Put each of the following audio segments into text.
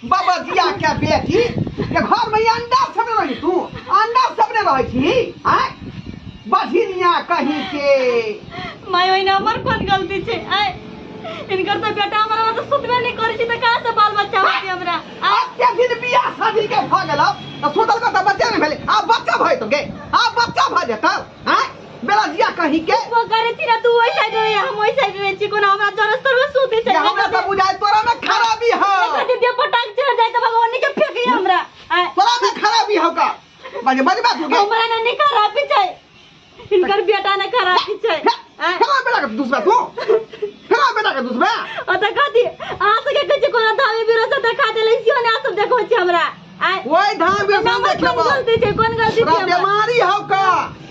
बाबा जिया के बेटी के घर में अंडा सब ने रही तू अंडा सब ने रहै छी आय बहिनिया कहीं के। माय ओहिना हमर कोन गलती छै? आय इनकर तऽ बेटा हमरा लग तऽ सुतबे नहि करै छै तऽ कहाँ से बाल बच्चा होतै हमरा? आय अते दिन बियाह शादी के भऽ गेल तऽ सुतल के तऽ बच्चा नहि भेलै, आब बच्चा भऽ जेतौ गे, आब बच्चा भऽ जेतौ। आय बेलजिया कहीं के वो करे छी ना, तू ओहि साइड रहे हम ओहि साइड रहे छी, कोना हमरा जरस तर में सुतै छै। हमरा तऽ बुझाय तोरा में खराबी हौ। एक दिन पटाक चढ़ जाय तऽ भगवान के फेंकी हमरा। आय तोरा में खराबी हौ का बाजे बाजे बात हो। हमरा ना नहीं खराबी छै, इनकर बेटा ने खराबी छै। आय फेरा बेटा के दुसबे तू, फेरा बेटा के दुसबे। ओ तऽ कथी अहाँ सबके कहै छै कोनो धामी बिरो से देखा देले छियो ने, अहाँ सब देखै छी हमरा। आय ओहि धाम बिरो से हमर कोन देखबो। गलती छै? कोन गलती छै? तोरा बीमारी हौ का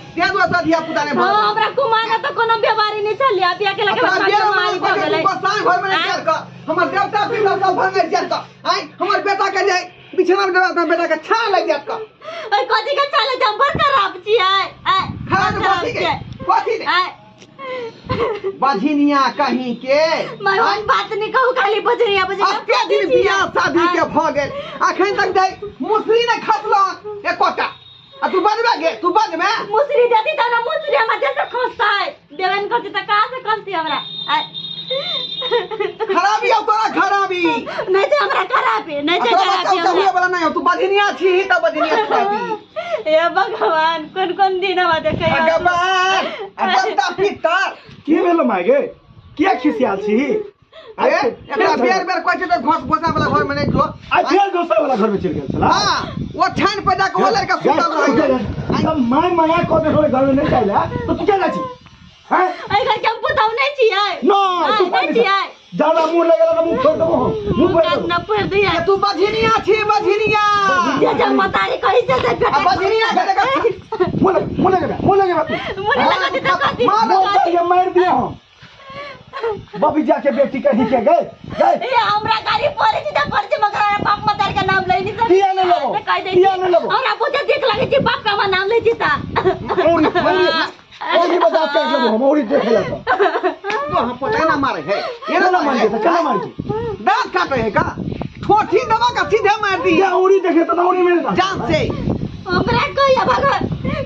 ते दुआरे धिया पुता नहि हाँ भऽ हमरा कुमार तऽ कोनो बीमारी नहि छलै, अभी अकेला के तोरा बीमारी बीमारी भऽ गेलै। बसाई घर में चल के हमर देवता पितर सब भंगे चल के आय हमर बेटा के जे बिछना में देवा बेटा के छा लग जात का। ओइ कथी के छाले जम बड़ खराब छी। आय आय खराब कथी के कथी ने? आय बझिनिया कहीं के मैं ओहन बात नहीं कहू, खाली बजरिया बजरिया। अते दिन बियाह शादी के भऽ गेल अखन तक जाय मुसरी ने खसलो एकोटा, आ तू बजबे गे, तू बजबे। मुसरी देती तब ना, मुसरी हमरा जैसे खसता है देवन करती तऽ कहाँ से खसती हमरा? आय खराबी हौ तोरा, खराबी नहीं छै हमरा, खराबी नहीं छै, तोरा बच्चा खराबी उच्चा हमरा। हुए वाला नहीं हौ, तू बझिनिया छी तऽ बझिनिया खराबी। हे भगवान कोन कोन दिन हमरा देखै भगवान आ देवता पितर की भेलो माय गे, किया खिसियाल छी? ए एकरा बेर बेर कहै छै तऽ घोस घोसा वाला घर में नहीं जो। आ फेर घोसा वाला घर में चलि गेल छला। हां ओ ठान पर जाके ओ लड़का सुतल रहै। जब my माया कऽ देलको घर में नहीं जाइला तऽ तू किया जाइ छी? हैं? एहि घर के हम पुतहु नहि छियै। नहि, तू नहि छियै। ज्यादा मुँह लगेला तऽ मुँह फोड़ि देबो हम, मुँह फोड़ि देबो। न फोड़ि दियै। तू बझिनिया छी, बझिनिया। जे जे मतारी कहै छै से बेटा। आ बझिनिया के देखा। मुँह लगे, मुँह लगेबे, मुँह लगेबे तू। मुँह लगेबे तऽ कथी? मार मुँह लगे, मारि दिए हम। बबीजा के बेटी कहीं के गए गए। ए हमरा गाड़ी पड़ै छै तऽ पड़ै छै, मगर हमरा बाप मतारी के नाम लै नहि सकै। किया नहि लेबो? से कहि दै किया छी। नहि लेबो? हमरा बहुते देख लागै छै बाप के हमर नाम लै छी तऽ। औरी, औरी, औरी बता के लेबो हम, औरी देखे ला तऽ। तो हम पता ना मारे है। ये केना मारि छै? केना मारि छै? दांत काटे है का? ठोठी दबा का सीधे मार दी। या औरी देखे तऽ औरी मेरे दांत। जान से। हमरा कहिया भगवान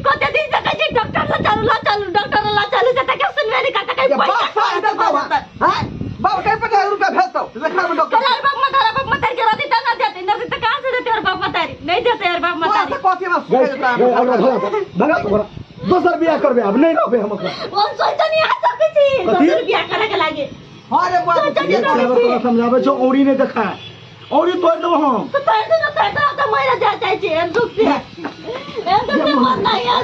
कते दिन से कहै छै डॉक्टर लग चलू, लग चलू, डॉक्टर लग चलू, से तऽ केओ सुनबे नहि करतै, कहीं ये पैसा बाप साथ देतौ खर्च वहाँ। हैं? बाप कहीं 50 रुपया भेजतौ, देखा में डॉक्टर। चल, बाप मतारी, बाप मतारी के रहती तऽ ना देतै, ना देतै तऽ कहाँ से देतै और बाप मतारी? नहीं देतै और बाप तोरा मतारी। से कथी हमरा गए, सुनै देता? गए, ओकरा भगा, भगा, भगा। दोसर बियाह करबै आब नहीं रहबै हम ओकरा। हम सोचनी आ सकै छी, कथी? दोसर बियाह करे के लागे। हाँ रे बाप, सोचनी ये सकै तोरा छी। तोरा समझाबै छौ, औरी नहि देखा, औरी तोड़ि देबो हम। तऽ तोड़ि दे ना, तोड़ि दे ना, तऽ मरि जा जाइ छी, एहन दुख से। एहन दुख से मर नहीं आ।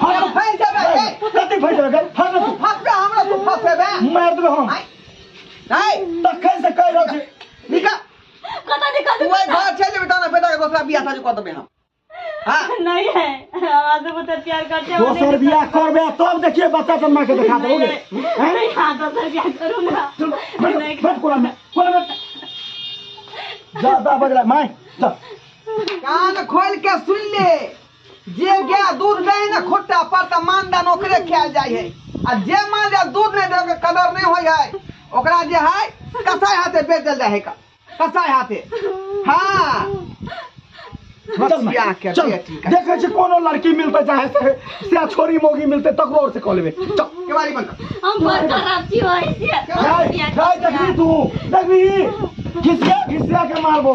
हाँ, फैल जेबै, ए। कथी फैल जेबै, गै? फैल ना तू। फंसबे हमरा, तू फंसेबे। मारि देबो हम। आइ। आइ। तखन से कहि रहल छी। निकल। कतऽ निकल? तू ओहि घर चलि जेबही तहन बेटा के दोसरा बियाह शादी कऽ देबै हम। हाँ। नहीं है, आवाज से बहुत प्यार करते हैं, दोसर नहीं बियाह करबे तब देखिए बच्चा जन्मा के देखा देबो गे। हैं? नहीं, हाँ, दोसर बियाह करू ना। चल, बैठ, नहीं। बैठ कोला में, कोला में। जा, बजला, my, चल। कान खोल के सुन ले, जे गाय दूध दे ना खुट्टा पर तऽ मानदान ओकरे खायल जाइ है, आ जे माल जाल दूध नहीं दे के कदर नहीं होय है ओकरा जे है कसाई हाथे बेच देल जाइ है का, कसाई हाथे। हाँ। चल माय, बचिया के चल। बेटी का। देखै छी कोनो लड़की मिलतै चाहे से छोरी मोगी मिलतै तकरो और से कऽ लेबै। चल। केवाड़ी बंद कर। हम बड़ खराब छी ओहि से। जाय, जाय, देखबी तू, देखबी। घिसिया, घिसिया के मारबो।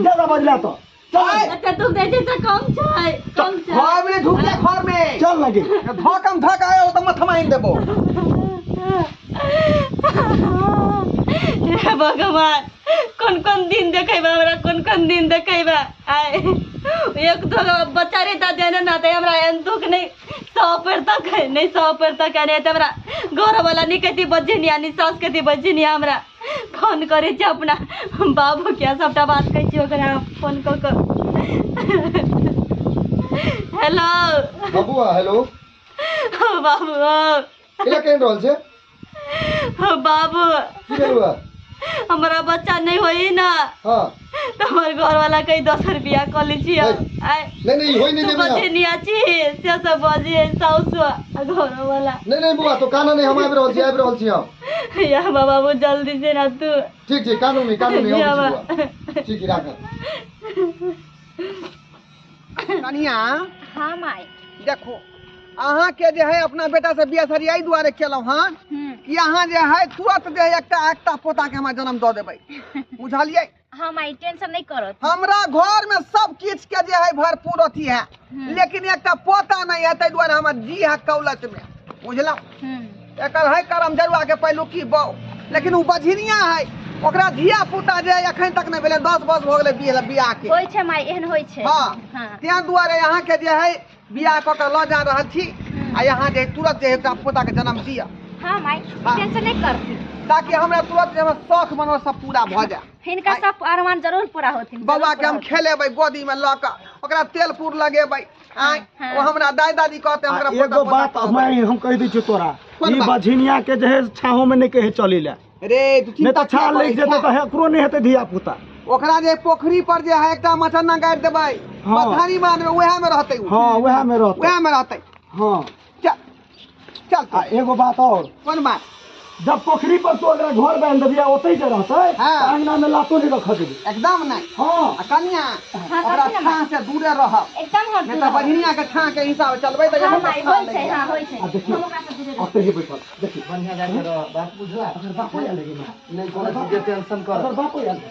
ज्यादा बजला तो। चल। एते दुख दै छै से कम छै, कम छै। घर में ढुक जा, घर में। चल लगे। धकम धक आयो तऽ मथमा आनि देबो। हे भगवान, कोन कोन दिन देखेबा हमरा, कोन कोन दिन देखेबा। आय एक दो बच्चा रे तऽ देने ना तऽ हमरा एहन दुख नहीं 100 पर तक है, नहीं 100 पर तक है, नहीं तऽ हमरा घर वाला नहीं कहती बजनिया, नहीं सास कहती बजनिया। हमरा फोन करै छी अपना बाबू के, सबटा बात कहै छी ओकरा फोन कऽ कऽ। हेलो बबुआ, हेलो बाबू। केना कहि रहल छै? बाबू की भेलौ? हमरा बच्चा नहीं होई ना। हाँ। तो हमर घर वाला कही दोसर बियाह कऽ लै छी आय। नहीं नहीं होई नहीं तू देबै हम। बजनिया छी से सब बजे साउस आ घर वाला। नहीं नहीं बुआ तो कानो नहीं, हम आबि रहल छी, आबि रहल छी हम। या बाबू जल्दी से ना तू। ठीक छै, कानो नहीं, कानो नहीं, या अबै छी बा। बुआ। ठीक है, राख। कनिया। हाँ माय। देखो अहाँ के जे है अपना बेटा से बियाह शादी एहि दुआरे केलहुँ हन कि अहाँ जे है तुरंत जे है एकटा एकटा पोता के हमरा जन्म दऽ देबै, बुझलियै? हाँ माई, टेंशन नहीं करत। हमरा घर में सब किछ के जे है भरपूर अथी है, लेकिन एकटा पोता नहीं है, ताहि दुआरे हमर जी है कौलत में, बुझलहुँ? एकर है करम जरुआ के पहिलुकी बौ, लेकिन ओ बझिनिया है, ओकरा धिया पुता जे है एखन तक नहीं भेलै, 10 वर्ष भऽ गेलै बियाह के। होइ छै माई, एहन होइ छै। हाँ, हाँ। तें दुआरे अहाँ के जे है बियाह कऽ के लऽ जा रहल छी आ यहाँ जे तुरंत जे एकटा पोता के जन्म दिअ। हाँ माई, हाँ। टेंशन नहीं करती, ताकि हमरा तुरंत जे हमर शौख मनोरथ सब पूरा भऽ जाए। हिनका सब अरमान जरूर पूरा होथिन। बौआ के हम खेलेबै गोदी में लऽ कऽ, ओकरा तेल पूर लगेबै, आँय, हाँ। ओ हमरा दाइ दादी कहते हमरा एगो पोता बात कहबै। मैं हम कहि दै छियौ तोरा, कोन ई बात? बझिनिया के जे है छाहो में नहीं कहे चली ले, रे तू नहीं चिंता तऽ छाह किया लागि करै जेतै छें? तऽ एकरो नहीं हेतै धिया पुता। ओकरा जे पोखरी पर जे है एकटा मचन्ना गाड़ि देबै, हाँ। बथानी बांधबै, उएह में रहतै उ। हाँ, उएह में रहतै। उएह में रहतै। हाँ। चल चल। आ एगो बात और। कोन बात? जब पोखरी पर तू अगर घर बांधि देबही आ ओतै जे रहतै, हाँ। तऽ अंगना में लातो नहीं रखऽ देबही। एकदम नहीं। हाँ। आ कनिया, हाँ, ओकरा कथी ने छाह से दूरे रहब, एकदम हम नहीं तऽ बझिनिया के छाह के हिसाब चलबै तऽ हाँ एहन माई, छाह होइ लागि छै, जायत। हाँ होइ छै। आ देखियौ, हम ओकरा से दूरे रहब। ओतै ही बैठल देखियौ, बढ़िया जाके रह, बात बुझला? अगर बापो आयल है माँ। नहीं कोनो चीज के टेंशन कर। अगर बापो आयल है।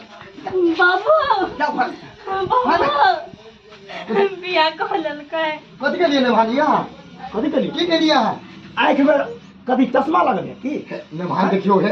बाबू, जाउ घर। बाबू बियाह कऽ लेलकै। कथी के लिए नेभानिया? कथी के लिए? की के लिए अहाँ? आँखि में कभी चश्मा लगल है की? नेभान देखियो हे,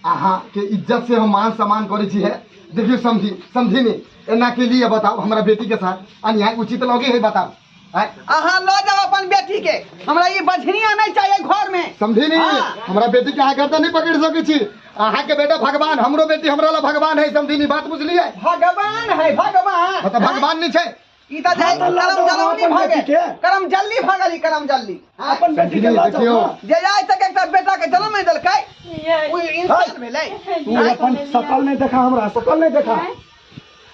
अहाँ के इज्जत से हम मान सम्मान करै छी हे। देखियो समझी, समझी नहीं एना के लिए बताओ हमरा बेटी के साथ अन्याय उचित लगे है बताओ? आँय? अहाँ लऽ जाउ अपन बेटी के, हमरा ई बझिनिया नहीं चाहिए घर में। समझी नहीं, हाँ। हमरा बेटी के अहाँ गर्दन नहीं पकड़ सकै छी। अहाँ के बेटा भगवान, हमरो बेटी हमरा ला भगवान है, समझी नहीं बात बुझलियै? भगवान है, भगवान। मतलब भगवान नहीं छै। ई तऽ जे हाँ, तऽ लऽ करम जाउ जलौनी अपन भऽ बेटी गेल। के। करम जल्दी भऽ गेल ई, करम जल्दी। हाँ। अपन बेटी के लऽ जाउ देखियौ। ना। जे आइ तक एकटा बेटा के जन्म नहीं देलकै, ओ इंसान भेलै। तू अपन शकल नहीं देखा, हमरा शकल नहीं देखा।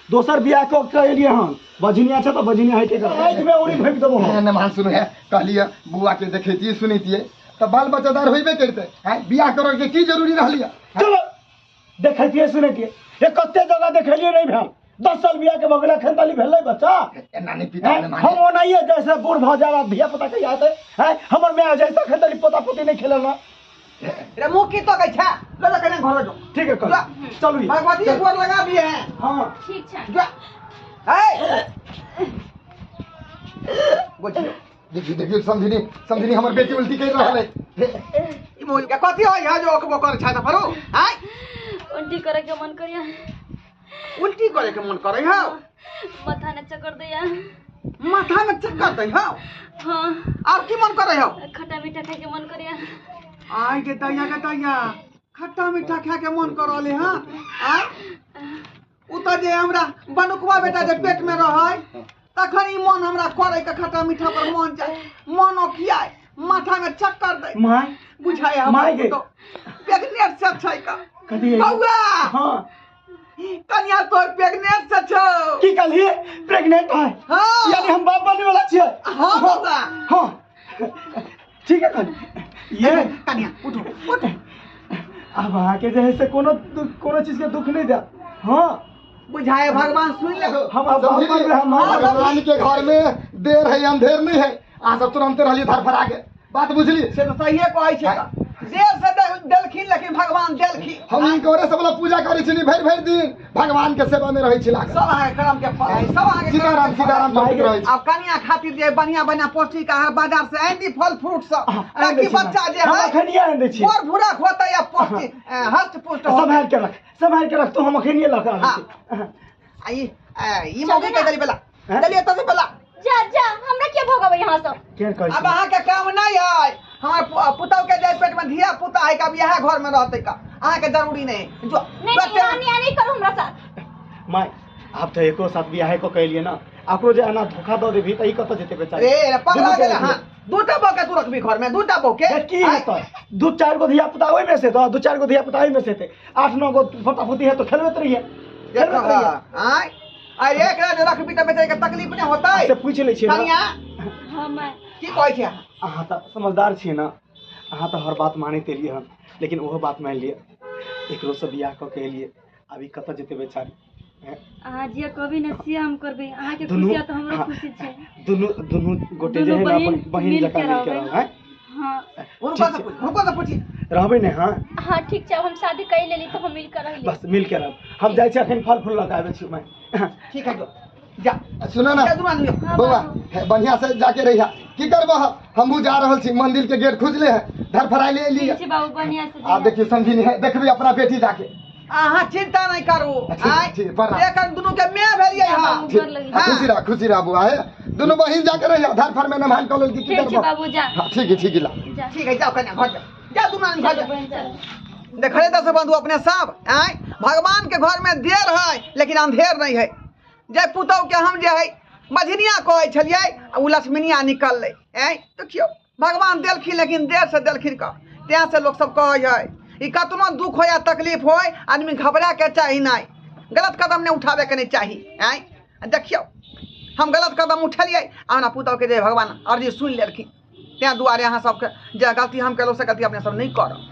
दोसर बियाह कऽ के एलियै हन, बझिनिया छै तऽ बझिनिया हेतै कर। आँखि में उड़ी फेंक देबो हम। नमान सुनू है, कहलियै बुआ के देखैतियै सुनैतियै तऽ बाल बच्चादार होइबे करतै। आँय, बियाह करऽ के की जरूरी रहलियै? चलो देखैतियै सुनैतियै, ये कते जगह देखेलियै नहीं भेल, 10 साल बियाह के भऽ गेलै, एखन तक भेलै बच्चा। एना नहि पिता हैं? ने हम ओनाहिए जैसे बूढ़ भऽ जायब धिया पुता के याद है, हैं? हमर माय जैसे एखन तक पोता पोती नहीं खेलल ना। रे मुँह की तकै छै? लऽ जा कने घर जो। ठीक है, जा। चलू ये। भगवती के गोर लगा दिए हैं। हाँ। ठीक छै। जा। है। बुझियो। देखियो, देखियो, समझिनी, समझिनी हमर बेटी उल्टी कहि रहल है। ई मोल के कथी होय है जो ओकबो कर छै त फरू? आय। उल्टी करे के मन करिया। उल्टी करे के मन करे हौ? माथा में चक्कर दैया। माथा में चक्कर दै हौ? हाँ। और की मन करे हौ? खट्टा मीठा खाए के मन करिया। आय गे दैया गे दैया, खट्टा मीठा खाए के मन कर रहले हँ? आय। उ त जे हमरा बनुकवा बेटा जे पेट में रहै तखन ई मन हमरा करे के खट्टा मीठा पर मन जाय, मन ओखियाय, माथा में चक्कर दै। My. बुझाय हमरा my गे। तो प्रेग्नेंट से छै का। कथी है? बौआ। हाँ। कनिया तोर प्रेग्नेंट से छौ। की कहलिए? प्रेग्नेंट है। हाँ। यानी हम बाप बने वाला छियै। हाँ बौआ। हाँ। ठीक है कनिया। ये कनिया उठो उठो। अब अहाँ के जे है से कोनो कोनो चीज के दुख नहीं दे। हाँ। बुझाए भगवान सुन ले। हम अब बाप बन रहे हैं, हम भगवान के घर में देर है अंधेर नहीं है। आ सब तुरंत रहलिए धरफड़ा के। बात बुझली? से तो सहिए कहै छै। देर से देलखिन लेकिन भगवान देलखिन। हम हिनकरे सब पूजा करै छी भरि भरि दिन, भगवान के सेवा में रहै छी लागल। सब अहाँ के करम के फल है, सब अहाँ के सीताराम सीताराम जपैत रहै छी। आब कनिया खातिर जे बढ़िया बढ़िया पौष्टिक आहार बाजार से आनि दी फल फ्रूट सब, आनि दै ताकि छी बच्चा जे हम है अखनिये आनि दै छी। बोर भूरा होतै या पौष्टिक, हष्ट पुष्ट होतै। सम्हारि के रख, सम्हारि के रख तू, हम अखनिये लऽ कऽ आबै छी। आ ई मौगी के देली बेला। हैं? देलियै तभी बेला। जा जा, हमरा के भोगबै यहाँ सब? के कहै छी? अब अहाँ के काम नहीं है, हमर पुतहु के जे पेट में धिया पुता है अब इएह घर में रहतै का, अहाँ के जरूरी नहीं। जो नहीं, नहीं, अन्याय नहीं करू हमरा साथ। My, आब तऽ एको साथ बियाहे कऽ के एलियै ना, आकरो जे एना धोखा दऽ देबही तऽ ई कतऽ जेतै बेचारी? रे, रे, पगला दुनू के गेलै, हाँ। दूटा बहू के तू रखबी घर में, दूटा बहू के? ए, की हेतै? दू चारि गो धिया पुता ओहिमे से तऽ, दू चारि गो धिया पुता ओहिमे से हेतै, 8-9 गो फोटा फोटी है तो खेलबैत रहिए। देखो आय आ एकरा जे रखबी तऽ बेचारी के तकलीफ नहि होतै। से पूछि लै छियै ने। कनिया हाँ माय की कहै छै अहाँ? अहाँ तऽ समझदार छियै ने, अहाँ तऽ हर बात मानैत एलियै हन, लेकिन ओहो बात मानि लिअ, एकरो से बियाह कऽ के एलियै, अभी कतऽ जेतै बेचारी? अहाँ जे कहबै ने से हम करबै, अहाँके दुनू खुशी तऽ हमरो हाँ, खुशी छै। दुनू दुनू गोटे जे दुनू है ने बहिन अपन बहिन मिल जकाँ के मिल के रहबै। रहब, हैं? हाँ हुनको से पूछ, हुनको से पूछी। रहबै ने? हाँ हाँ ठीक छै, अब हम शादी कर लेली तो हम मिल कर रह बस मिल के रहब। हम जाइ छी अखन फल फूल लऽ के आबै छी मैं। ठीक है, जो जा सुनो ना जा दुनू आदमी। हाँ बौआ बाबू। हे, बढ़िया से जाके रहिया। की करबह, हमहूँ जा रहल छी, मंदिर के गेट खुजले है, धरफड़ाई ले एली। ठीक छै बाबू, बढ़िया से आब जइहे। देखियौ समझी है, देखबी अपना बेटी जाके। अहाँ चिंता नहीं करू। ठीक, आय ठीक, प्रणाम। एखन दुनू के my भेलियै जा हँ। बाबू, ठीक गोर लगै छी। हाँ, खुशी रह, खुशी रह बुआ, हे दुनू बहिन जाके रहिया, धरफड़ में नमहान कऽ लेल की ठीक छै करबह। बाबू, जा हाँ ठीक है, ठीक है ला। जा। ठीक है, जाओ कन्या घर जाओ, जा दुनू आदमी घर चलो जाओ। बहिन चलो। देखले दर्शक बंधु अपने सब, आय भगवान के घर में देर है लेकिन अंधेर नहीं है। जे पुतहु के हम जे है मझनिया कहै छलियै आ उ लक्ष्मणिया निकललै। आय देखियौ भगवान देलखिन लेकिन देर से देलखिन कऽ, तें से लोक सब कहै है ई कतनो दुख हो या तकलीफ हो आदमी घबरा के चाही नहीं, गलत कदम नहीं उठावे के नहीं चाही। आय देखियौ हम गलत कदम उठेलियै आ हमरा पुतहु के जे भगवान अर्जी सुनि लेलखिन, तें दुआरे अहाँ सबके जे गलती हम केलहुँ से गलती अपने सब नहीं करब।